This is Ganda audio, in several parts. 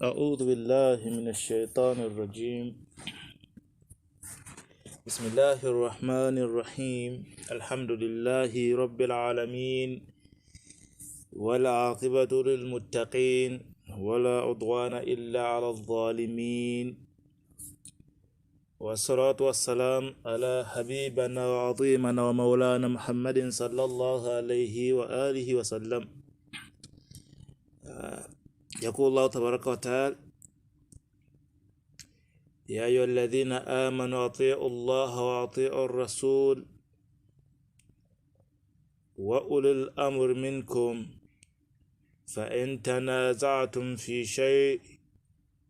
أعوذ بالله من الشيطان الرجيم. بسم الله الرحمن الرحيم. الحمد لله رب العالمين، والعاقبة للمتقين، ولا عدوان إلا على الظالمين، والصلاة والسلام على حبيبنا وعظيمنا ومولانا محمد صلى الله عليه وآله وسلم. يقول الله تبارك وتعالى: يا أيها الذين آمنوا أطيعوا الله وأطيعوا الرسول وأولي الأمر منكم، فإن تنازعتم في شيء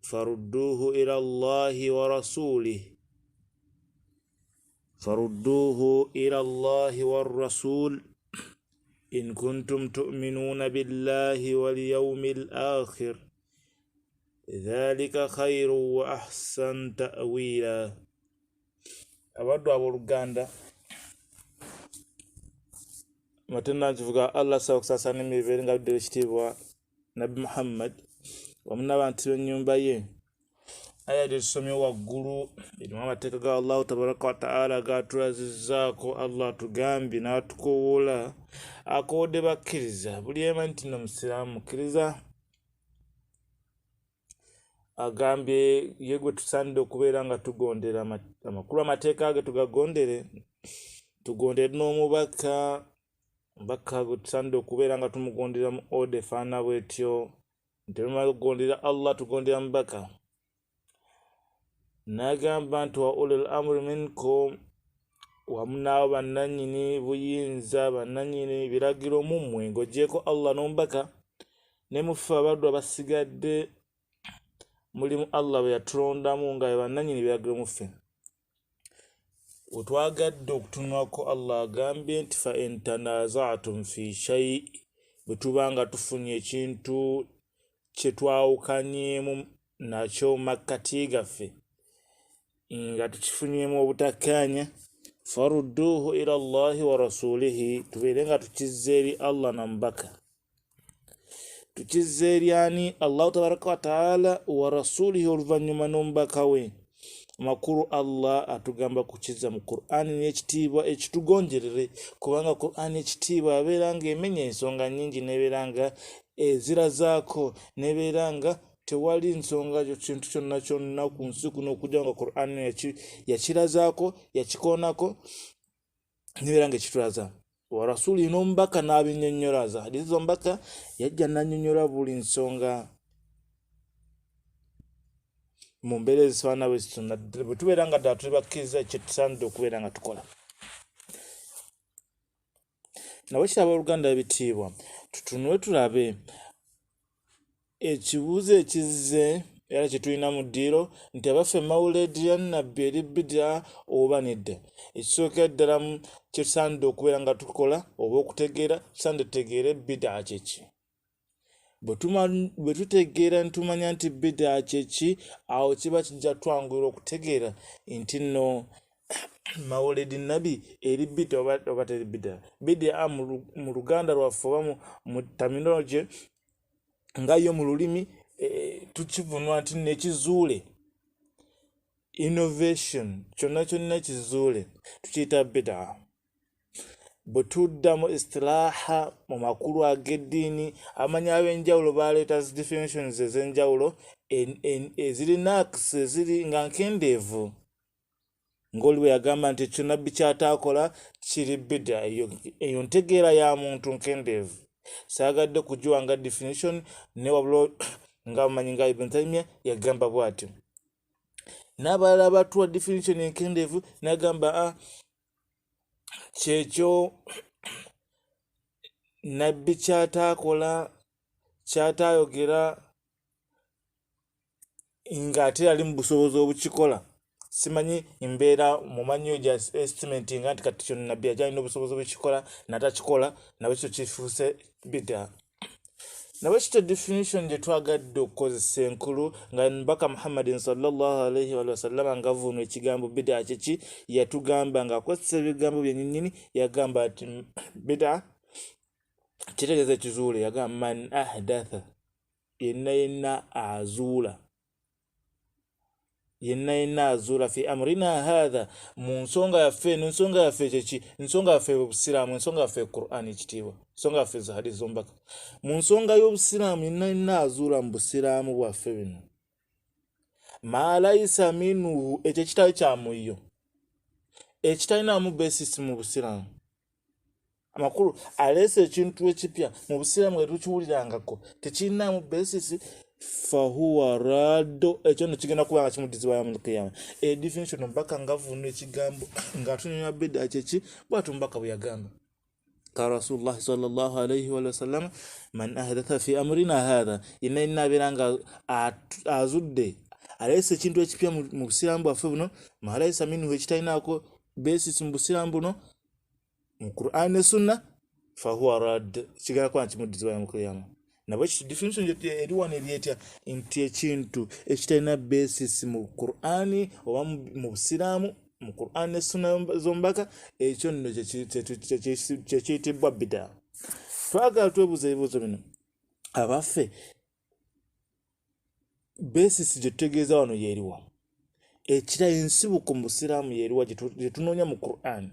فردوه إلى الله ورسوله، فردوه إلى الله والرسول إن كنتم تؤمنون بالله واليوم الآخر، ذلك خير وأحسن تأويلا. Abaddu abooluganda, matena nkivuga Allah saba okusaasana n'emirembe nga biddira ekitiibwa Nabbi Muhammad wamu n'abantu b'ennyumba ye. Aya gye tusomye waggulu erimu amateeka ga Allahu tabaraka wa taala gatulazizzaako. Allah atugambye n'atukowoola, akoowodde bakkiriza buli ema nti nno musiraamu mukkiriza, agambye ye gwe tusaanidde okubeera nga tugondera amakulu amateeka ge tugagondere, tugondere n'omubaka, omubaka gwe tusaanidde okubeera nga tumugondera mu oda efaanana bwetyo nti tumala okugondera Allah tugondera mubaka. N'agamba nti wa ulil amri minkum, wamu n'abo bannannyini buyinza, bannannyini biragiro mu mmwe, ng'oggyeko Allah n'omubaka, ne mufe abaddu abasigadde mulimu Allah bwe yatulondamu nga be bannannyini biragiro mu ffe. We twagadde okutunulako, Allah agambye nti fa in tanaza'tum fi shay, bwe tuba nga tufunye ekintu kye twawukanyeemu nakyo makkati gaffe nga tukifunyeemu obutakkaanya, farudduuhu ila Allahi wa rasulihi, tubeere nga tukizza eri Allah na mubaka. Tukizza eri ani? Allahu tabaraka wa taala wa rasulihi, oluvannyuma n'omubaka we. Amakulu Allah atugamba kukizza mu Qur'ani n'ekitiibwa ekitugonjerere, kubanga Qur'ani ekitiibwa abeera nga emenya ensonga nnyingi, n'ebeera nga ezirazaako, n'ebeera nga tewali nsonga kintu kyonna kyonna ku nsi kuno okujja nga Qur'ani yakirazaako, yakikoonako, n'ebeera nga ekitulaza. Wa rasuuli n'omubaka n'abinnyonnyolaza. Hadiisi z'omubaka yajja n'annyonnyola buli nsonga mu mbeera ezifaanana bwe zityo. Bwe tubeera nga ddala tuli bakkiriza, kye tusaanidde okubeera nga tukola. Nabwe kiraba oluganda ebitiibwa, tutunule tulabe ekibuuzo ekizze era kye tulina mu ddiiro nti abaffe mawuledi ya Nabbi eri bid'a oba nedda. Ekisookera ddala kye tusaanidde okubeera nga tukola oba okutegeera, tusaanidde tutegeere bid'a kye ki. Bwe tutegeera ne tumanya nti bid'a kye ki, awo kiba kijja twanguyira okutegeera nti nno mawuledi Nabbi eri bid'a oba teri bid'a. Bid'a mu Luganda lwaffe oba mu terminology nga yo mu lulimi tukivunula nti nekizuule, innovation, kyonna kyonna kizuule tukiyita bid'a. Bwe tudda mu istilaha, mu makulu ag'eddiini, amanyi ab'enjawulo baleeta definitions ez'enjawulo eziri naqs, eziri nga nkendeevu, ng'oli bwe yagamba nti ekyo Nabbi ky'ataakola kiri bid'a. Eyo ntegeera ya muntu nkendeevu, saagadde kugiwa nga definition, ne wabula nga mumanyi nga Ibn Taymiya yagamba bw'atyo, n'abalala batuwa definition enkendeevu n'agamba kyekyo Nabbi ky'ataakola, ky'ataayogera ng'ate yali mu busobozi obukikola. Simanyi mbeera mumanyi gya estimate nga nti kati kyo Nabbi akyalina obusobozi obukikola n'atakikola, nabwe kityo kifuuse bid'a. Nabwe kityo definition gye twagadde okukozesa enkulu nga Mubaka Muhammadin sallallahu alaihi wa sallama nga avvuunula ekigambo bid'a kiki, yatugamba ng'akozesa ebigambo byennyinnyini, yagamba nti bid'a kitegeeza ekizuule. Yagamba man ahdatha Yenna yenna azuula, yenna yenna azuula fi amrina hatha, mu nsonga yaffe eno. Ensonga yaffe kyeki? Ensonga yaffe obusiraamu, ensonga yaffe Quran ekitiibwa, ensonga yaffe za hadith z'omubaka. Mu nsonga y'obusiraamu, yenna yenna azuula mu busiraamu bwaffe bino, ma laisa minhu, ekyo ekitali kya muyo, ekitalinamu basis mu busiraamu. Amakulu, aleese ekintu ekipya mu busiraamu nga tetukiwulirangako, tekirinaamu basis, fahuwa raddo, ekyo nno kigenda kuba nga kimuddizibwa yaumul qiyama. E definition omubaka nga vunula ekigambo ng'atunyonyola bida kyeki, bwatyo omubaka bwe yagamba ka Rasulullahi sallallahu alaihi wasallam, man ahdatha fi amrina hatha, yenna yenna abeera nga azudde, aleese ekintu ekipya mu busiraamu bwaffe buno, malaisa minhu, ekitalinaako basis mu busiraamu buno, mu Quran ne Sunna, fahuwa rad, kigenda kuba nkimuddizibwa yaumul qiyama. Nabwe kiti definition eri wano eri etya? Nti ekintu ekitalina basis mu Qur'ani oba mu busiraamu, mu Qur'ani ne Sunna z'omubaka, ekyo nno kyekiyitibwa bida. Twagala twebuuza ebibuuzo bino: abaffe, basis gye tutegeeza wano yeeriwa? Ekira ensibuko mu busiraamu yeeriwa gye tunoonya mu Qur'an?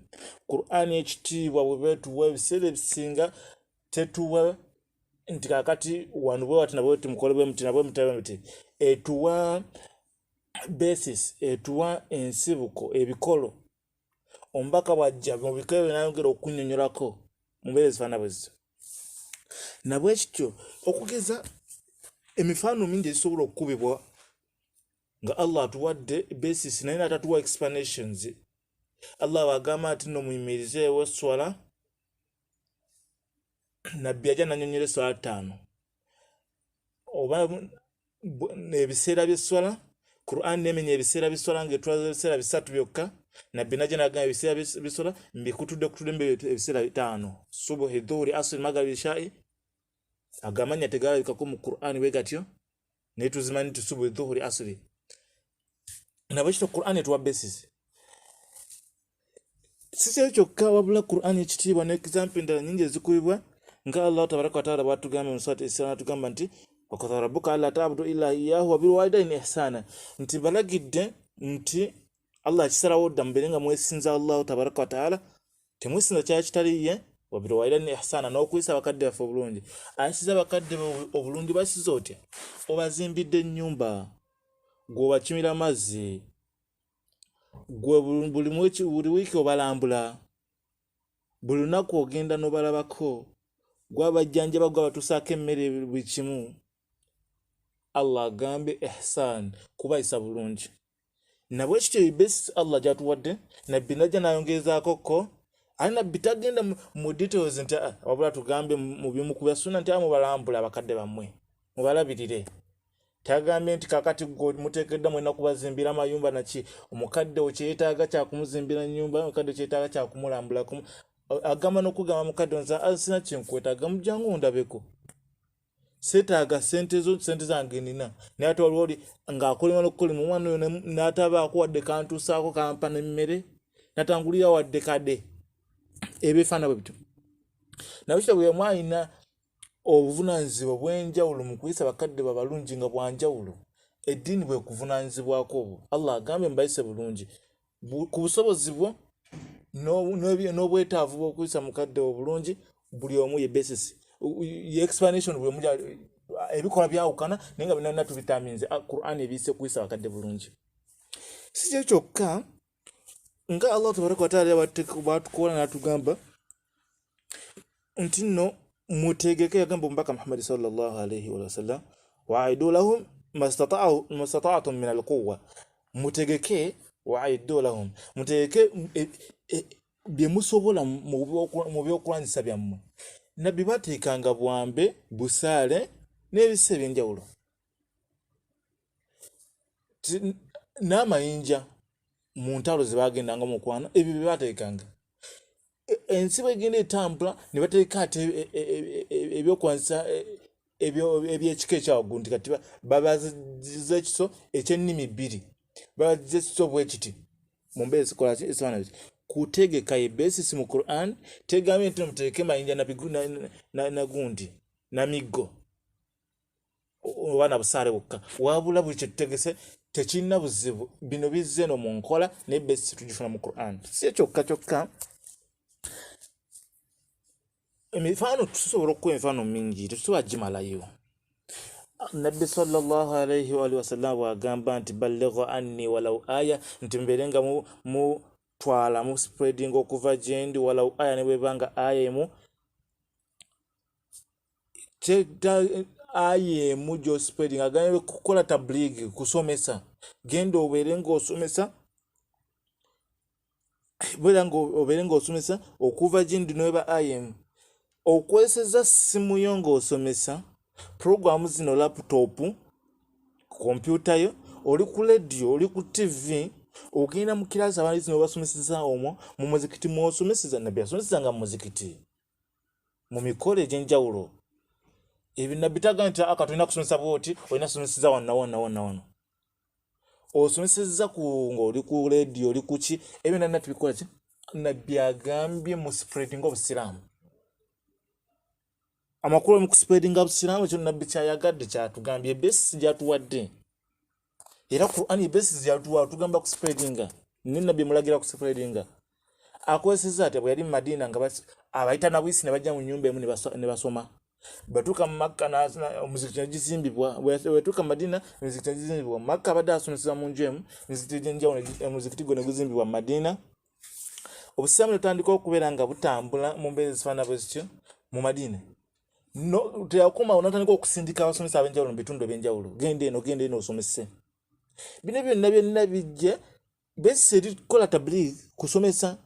Qur'an ekitiibwa bwe betuwa, ebiseera ebisinga tetuwa nti kakati wano bwe wati nabwe tumukole bwe muti nabwe muti bwe muti. Etuwa basis, etuwa ensibuko, ebikolo. Omubaka bwajja mu bikolo ebyo nayongera okunyonyolako mu mbeera ezifaanana bwe zityo. Nabwe kityo, okugeza emifaano mingi egisobola okukubibwa nga Allah atuwadde basis naye natatuwa explanations. Allah bwagamba nti nno muyimirizeewo esswala, nabbi ajja nanyonyola esswala ttaano oba ebiseera by'esswala. Quran nemenya ebiseera by'esswala ng'etulaza ebiseera bisatu byokka. Nabbi najja nagamba ebiseera by'esswala mbikutudde kutudde mbe ebiseera bitaano: subuhi, dhuhuri, asri, magharibi, ishai. Agamanya tegalabikako mu Quran bwe gatyo, naye tuzimanyi nti subuhi, dhuhuri, asri. Nabwe kityo Quran etuwa basis. Si kyo kyokka, wabula Quran ekitiibwa ne example endala nyingi ezikubibwa nga Allah tabaraka wataala bwatugamba mu Surat Isra, natugamba nti wakadha rabbuka alla tabudu illa iyahu wabilwalidaini ihsana, nti balagidde nti Allah akisalawo dda mubeere nga mwesinza Allahu tabaraka wataala, temwesinza kyala kitali ye, wabilwalidaini ihsana, n'okuyisa abakadde baffe obulungi. Ayisiza abakadde obulungi basiza otya? Obazimbidde ennyumba, gw'obakimira amazzi, gwe buli wiiki obalambula, buli lunaku ogenda n'obalabako, gwabajjanjaba, gwabatuusaako emmere, buli kimu. Allah agambe ihsan, kubayisa bulungi. Nabwe kityo ebesi Allah gyatuwadde, nabbi najja nayongezaako ko, ate nabbi tagenda mu details nti ah, wabula tugambe mu bimu ku bya sunna nti mubalambula abakadde bammwe, mubalabirire. Tagambye nti kakati gwe muteekeddwa mwena kubazimbira amayumba naki. Omukadde okyetaaga kyakumuzimbira nyumba, omukadde okyetaaga kyakumulambulako. Agamba n'okugamba mukadde nti ah, sina kyenkwetaaga, mujangu ondabeko, seetaaga sente zo, sente zange nina. Naye ate waliwo oli ng'akolima n'okukolima omwana oyo n'atabaako wadde kantuusaako, kampa n'emmere, natangulira wadde kade, ebifaana bwe bityo. Nabwe kityo buli omu alina obuvunaanyizibwa bw'enjawulo mu kuyisa bakadde babalungi nga bwanjawulo. Eddiini bwe kuvunaanyizibwako obwo. Allah agambye mubayise bulungi ku busobozi bwo n'obwetaavu bw'okuyisa mukadde obulungi. Buli omu ye basis, ye explanation, buli omu ebikolwa byawukana, naye nga byonna tubitaminze Quran ebiyise kuyisa bakadde bulungi. Si kyo kyokka, nga Allah tabaraka wataala bwatukola n'atugamba nti nno mutegeke, yagamba omubaka Muhammadi sallallahu alaihi wasallam, waidu lahum mastataatum min alquwa, mutegeke, waidu lahum, mutegeke bye musobola mu byokulwanyisa byammwe. Nabbi bateekanga bwambe, busaale n'ebisa ebyenjawulo n'amayinja mu ntalo ze bagendanga mukwano. Ebyo bye bateekanga. Ensi bwegenda etambula, ne bateeka ate ebyokulwanyisa ebyekika ekyawaggulu, nti kati babaziza ekiso ekyennimi bbiri, babaziza ekiso bwekiti mu mbeera ezikolaki ezifaanana biti. Kutegeka ye basis mu Quran. Tegambye nti muteeke mayinja nagundi namiggo. oba na busaale bwokka, wabula buli kyetutegese tekirina buzibu. Bino bizze eno mu nkola, naye besi tugifuna mu Quran. Si kyokka kyokka, emifaano tusobola okukuba emifaano mingi, tetusobola gimalayo. Nabbi sallallahu alaihi wa alihi wasallam bw'agamba nti ballighu anni walau aya, nti mubeere nga mutwala mu spreading okuva gyendi walau aya, ne bweba nga aya emu, aya emu gy'ospreading. Agambye kukola tabligh, kusomesa, genda obeere ng'osomesa, beera ng'obeere ng'osomesa okuva gyendi neweba aya emu. Okozesezza ssimu yo ng'osomesa, puroguramu zino, laptop, kompyuta yo, oli ku lediyo, oli ku tv, ogenda mu kiraasi, abantu zino basomeseza omwo, mu muzikiti mwosomeseza. Nabbi yasomesezanga mu muzikiti, mu mikolo egy'enjawulo. Ebyo nabbi tagambye nti aka tolina kusomesa bwoti, olina kusomeseza wano wano wano wano. Osomeseza ku ng'oli ku lediyo, oli ku ki, ebyo nabbi tubikola ki? Nabbi agambye mu spreading obusiraamu. Amakulu mu kuspreadinga busiraamu, ekyo nabbi kyayagadde, kyatugambye, basis gyatuwadde, era Qur'an basis gyatuwa, tugamba kuspreadinga, ne nabbi mulagira kuspreadinga. Akozesezza atya? Bwe yali mu Madiina nga abayita nabwisi ne bajja mu nyumba emu ne basoma. Batuuka mu Makka, omuzikiti negizimbibwa. Bwatuuka mu Madiina, emizikiti negizimbibwa. Mu Makka abadde asomeseza mu nju emu, emizikiti egyenjawulo, omuzikiti gwe neguzimbibwa mu Madiina. Obusiraamu netutandika okubeera nga butambula mu mbeera ezifaanana bwe zityo mu Madiina. No, teyakoma, natandika okusindika abasomesa ab'enjawulo mu bitundu ebyenjawulo, genda eno, genda eno osomese. Bino byonna byonna bijje basis erikola tabligh, kusomesa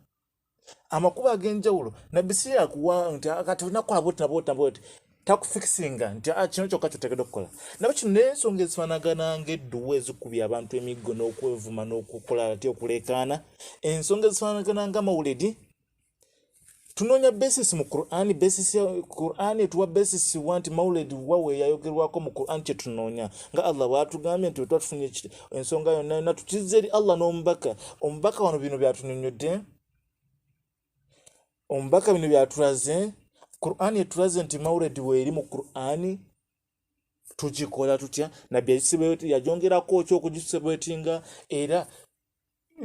amakubo ag'enjawulo. Nabbi si yakuwa nti kati olina kukola bwoti nabwoti nabwoti, takufikisinga nti kino kyokka kyoteekeddwa okukola nabo kino. N'ensonga ezifaanagana ng'edduwa ezikubya abantu emiggo n'okwevuma n'okukola ati okuleekaana, ensonga ezifaanagana nga mawuledi, tunoonya basis mu Qur'an. Basis ya Qur'an etuwa basis wa nti mawuledi wa we yayogerwako mu Qur'an? Kyetunoonya nga Allah bw'atugambye nti bwe tufunye ensonga yonna yonna tukizza eri Allah n'omubaka. Omubaka wano bino byatunyonnyodde, omubaka bino byatulaze, Qur'an etulaze nti mawuledi weeri mu Qur'an. Tugikola tutya? Nabbi yagyongerako ki okugiseparatinga? Era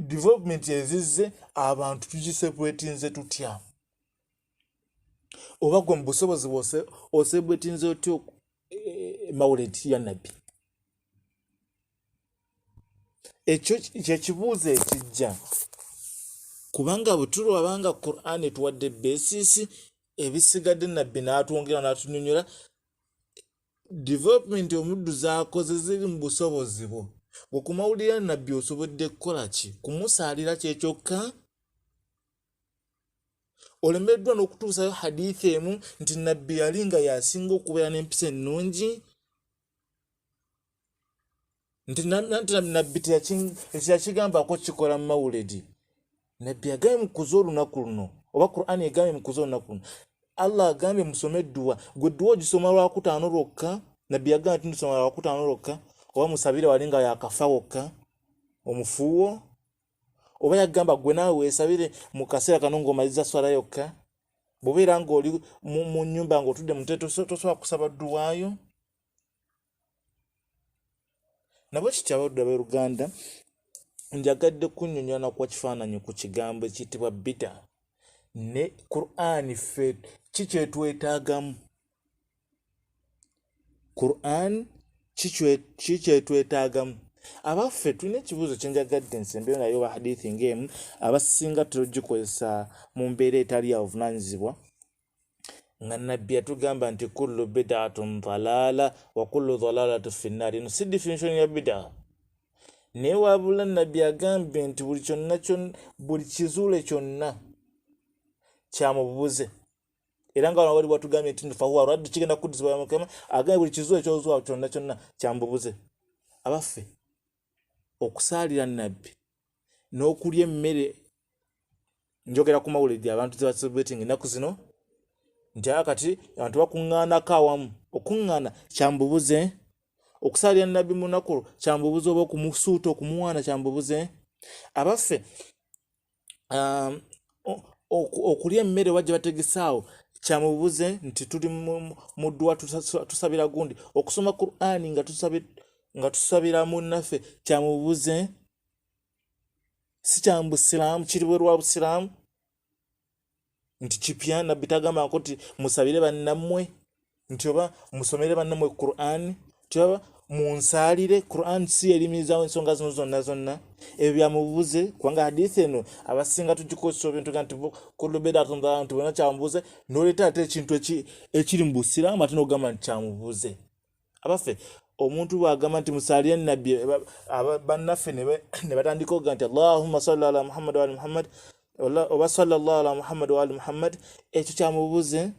development ezizze, abantu tugiseparatinze tutya? Oba gwe mu busobozi bwose oseparatinze otya mawuledi ya nabbi? Ekyo kyekibuuzo ekijja, kubanga bwe tulabanga Qur'an etuwadde basis, ebisigadde nabbi n'atwongera n'atunyonyola. Development omuddu z'akoze ziri mu busobozi bwo. Bwekumawulira nabbi osobodde kukola ki? Kumusaalira kyekyokka? Olemeddwa n'okutuusayo hadithi emu nti nabbi yali nga yasinga okubeera n'empisa ennungi, nti nabbi teyakigambako kikola mu mawuledi. Nabbi agambye mukuze olunaku luno, oba Qur'ani egambye mukuze olunaku luno. Allah agambye musome edduwa. Gwe dduwa ogisoma lwakutaano lwokka? Nabbi yagambye nti musoma lwakutaano lwokka, oba musabire wali nga yakafa wokka omufuuwo, oba yagamba gwe naawe weesabire mu kaseera kano ng'omaliza swala yokka? Bw'obeera ng'oli mu nnyumba ng'otudde mute, tosobola kusaba dduwaayo? Nabo kityo, abaddu abooluganda, njagadde kunnyonnyola nakuwa kifaananyi ku kigambo ekiyitibwa bida ne Qur'an. Ffe ki kyetwetaagamu? Qur'an ki kyetwetaagamu? Abaffe, tulina ekibuuzo kyenjagadde nsembeyo naye, oba hadithi ng'emu abasinga tugikozesa mu mbeera etali ya buvunaanyizibwa, nga nabbi yatugamba nti kullu bidatun dalala wa kullu dalalatu fi nnaari. Eno si definition ya bida, naye wabula nabbi agambye nti buli kyonna, buli kizuule kyonna kyamububuze, era nga wali watugambye nti fahuwa raddu, kigenda kuddizibwa mukama. Agambye buli kizuule kyozuwa kyonna kyonna kyamububuze. Abaffe, okusaalira nabbi n'okulya emmere, njogera ku mawuledi abantu zebacelebrating ennaku zino, nti akati abantu bakuŋŋaanako awamu, okuŋŋaana kyambubuze? Okusaalira nabbi mu lunaku olwo kyambubuze, oba okumusuuta, okumuwaana kyambubuze? Abaffe, okulya emmere wajja bategesaawo Kyamubuze nti tuli mu dduwa tusabira gundi, okusoma Qur'ani nga tusabira munnaffe kyamubuze, si kya busiraamu, kiri bweru wa busiraamu nti kipya. Nabbi tagambako nti musabire bannammwe, nti oba musomere bannammwe Qur'ani, nti oba munsaalire. Qur'an si erimirizaawo ensonga zino zonna zonna. Ebyo byamubuze, kubanga hadithi eno abasinga tugikozesa ebintu ga nti kullu bidatun dalala, nti bwena kyamubuze, noleeta ate ekintu ekiri mu busiraamu ate nogamba nti kyamubuze. Abaffe, omuntu bwagamba nti musaalire nabbi, bannaffe ne batandika okuga nti Allahumma salli ala Muhammad wa ali Muhammad, oba sallallahu ala Muhammad wa ali Muhammad, ekyo kyamubuze?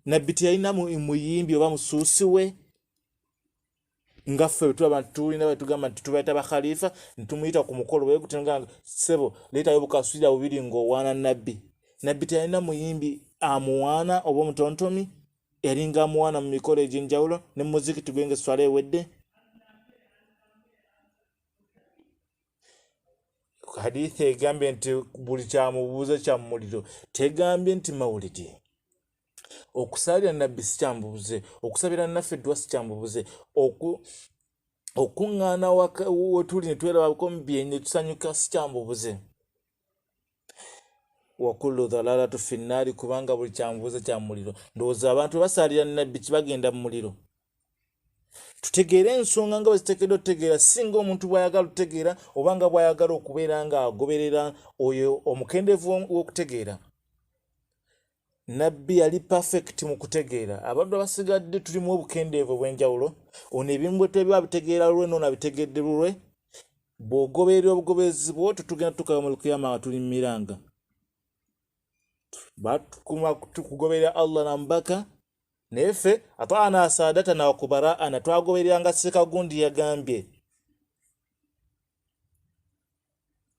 Nabbi teyalina muyimbi oba musuusi we nga ffe bwe nti tulina bwe tugamba nti tubayita bakhalifa, ntumuyita ku mukolo bwe gutinga, ssebo leetayo bukaswira bubiri ng'owaana nabbi. Nabbi teyalina muyimbi amuwaana oba omutontomi, yalinga amuwaana mu mikolo egy'enjawulo ne muzikiti gwe nga eswala ewedde. Hadithi egambye nti buli kyamubuuza kya mumuliro, tegambye nti mawulidi. Okusaalira nabbi si kyamubuze, okusabira naffe eddwa si kyamubuze, okuŋŋaana wetuli ne twerabako mu byenyi ne tusanyuka si kyamubuze. Wa kullu dhalalatu fi nnaari, kubanga buli kyamubuze kya muliro. Ndowooza abantu basaalira nabbi kibagenda mu muliro. Tutegeere ensonga nga bwe ziteekeddwa otutegeera, singa omuntu bw'ayagala otutegeera oba nga bw'ayagala okubeera ng'agoberera oyo omukendeevu w'okutegeera. Nabbi yali perfect mu kutegeera, abaddu abasigadde tulimu obukendeevu obw'enjawulo. Ono ebimu bwe twebiba bitegeera lulwe, noono abitegedde lulwe. Bw'ogoberera obugoberezi bwo, tetugenda tutuuka mu lukiyama nga tuli mu miranga. Batukuma tukugoberera Allah na mubaka, naye ffe ataana saadatana wa kubaraana, twagobereranga Sekagundi yagambye,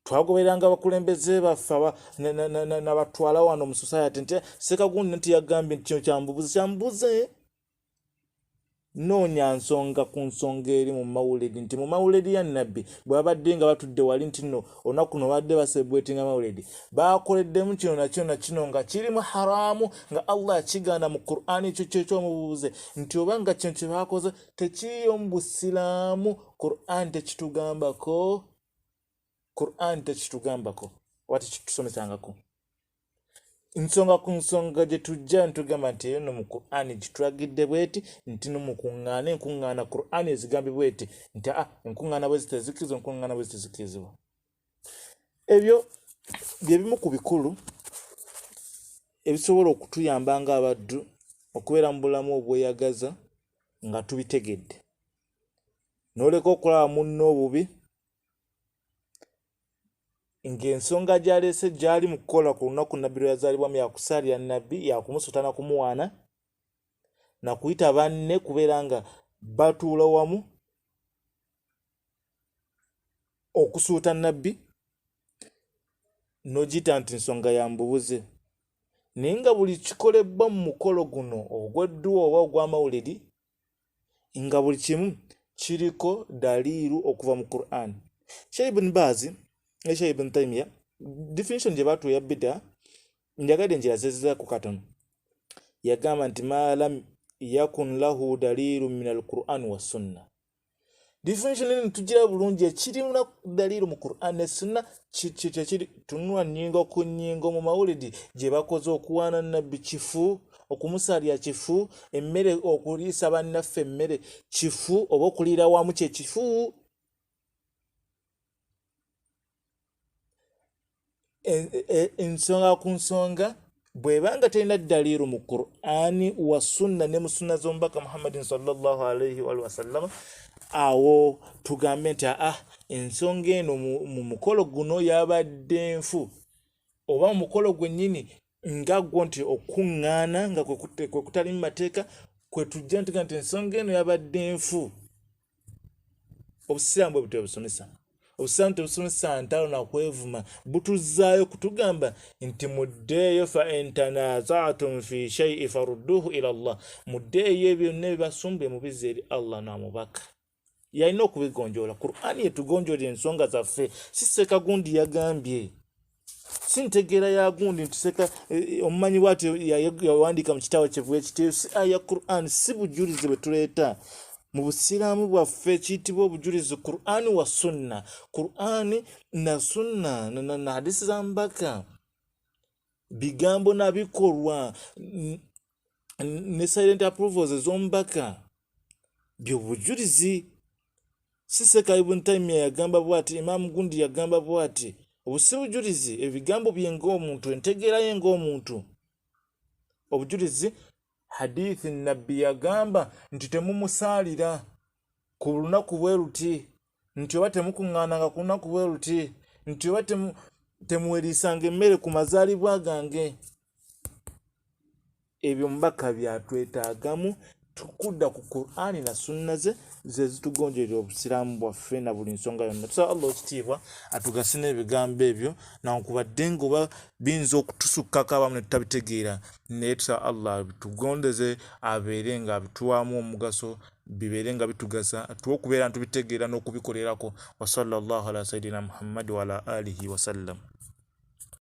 twagobereranga abakulembeze baffe nabatwala wano mu society nti Sekagundi nti yagambye nti kino kyambubuze kyambubuze. Noonya nsonga ku nsonga eri mu mawuledi, nti mu mawuledi ya nabbi bwe babadde nga batudde wali nti nno olunaku luno babadde basebwetinga mawuledi, bakoleddemu kino nakino nakino nga kirimu haramu, nga Allah yakigaana mu Qur'ani. Ekyo kyekyomubuuze nti oba nga kino kye bakoze tekiriyo mu busiraamu, Qur'an tekitugambako, Qur'an tekitugambako oba tekitusomesangako. Nsonga ku nsonga gye tujja ntugamba nti eyo no mu Qur'ani gitulagidde bweti nti no mukuŋŋaana enkuŋŋaana Qur'ani ezigambye bweti nti aa enkuŋŋaana bwe zitezikirizibwa, enkuŋŋaana bwe zitezikirizibwa. Ebyo bye bimu ku bikulu ebisobola okutuyamba ng'abaddu okubeera mu bulamu obweyagaza nga tubitegedde, n'oleka okulaba munno obubi ng'ensonga gy'aleese gy'ali mu kukola ku lunaku nabbi lwe yazaalibwamu yakusaalira nabbi, yakumusuta na kumuwaana na kuyita banne kubeera nga batuula wamu okusuuta nabbi, n'ogiyita nti nsonga ya mbubuze. Naye nga buli kikolebwa mu mukolo guno ogw'edduwa oba ogw'amawuliri nga buli kimu kiriko daliiru okuva mu Qur'an. Sheikh Ibn Baz ne Sheikh Ibn Taymiya definition gye batuwa ya bida njagadde njirazezaako katono. Yagamba nti ma lam yakun lahu daliilu min al-Qur'an wa sunna. Definition eno tugira bulungi, ekirimu daliiru mu Qur'an ne sunna kyekiri. Tunula nnyingo ku nnyingo mu mawulidi gye bakoze okuwaana nabbi kifu, okumusalya kifu, emmere okuliisa bannaffe emmere kifu, oba okuliira wamu kye kifu. Ensonga ku nsonga bw'ebanga terina daliiru mu Qur'ani wa sunna ne mu sunna z'omubaka Muhammadin sallallahu alaihi wasallama, awo tugambe nti aa ensonga eno mu mukolo guno yabadde nfu, oba mu mukolo gwennyini nga gwo nti okuŋŋaana nga kwe kutali mu mateeka kwe tujja ntuga nti ensonga eno yabadde nfu. Obusiraamu bwe butyo busomesa. Obusiraamu tebusomesa ntalo na kwevuma, butuzzaayo kutugamba nti muddeeyo, fa in tanazatum fi shay'i farudduhu ila Allah, muddeeyo ebyo byonna ebibasumbuye mubizze eri Allah n'amubaka, yalina okubigonjoola. Qur'ani yetugonjoolera ensonga zaffe, si Sekagundi yagambye. Si ntegeera ya gundi nti seka eh, omumanyi bwati yawandiika mu kitabo kye bwekiti, si aya Quran, si bujulizi bwe tuleeta mu busiraamu bwaffe. Kiyitibwa obujulizi Quran wa sunna, Quran na sunna na hadisi za mbaka, bigambo na bikolwa ne silent approvals ez'omubaka byobujulizi. Si Seka Ibn Taimiya yagamba bwati, Imaamu gundi yagamba bwati, obwo si bujulizi. Ebigambo bye ng'omuntu, entegeera ye ng'omuntu. Obujulizi hadithi, nabbi yagamba nti temumusaalira ku lunaku bwe luti, nti oba temukuŋŋaananga ku lunaku bwe luti, nti oba temuweriisanga emmere ku mazaalibwa gange. Ebyo mubaka byatwetaagamu tukudda ku Qur'ani na sunna ze, ze zitugonjerera obusiraamu bwaffe na buli nsonga yonna. Tusaba Allah ekitiibwa atugase n'ebigambo ebyo, nankubadde nga oba biyinza okutusukkako abamu ne tutabitegeera, naye tusaba Allah tugondeze abeere nga abituwaamu omugaso, bibeere nga bitugasa, tuwe okubeera ntubitegeera n'okubikolerako. Wa sallallahu ala sayidina Muhammadi wa ala alihi wasallam.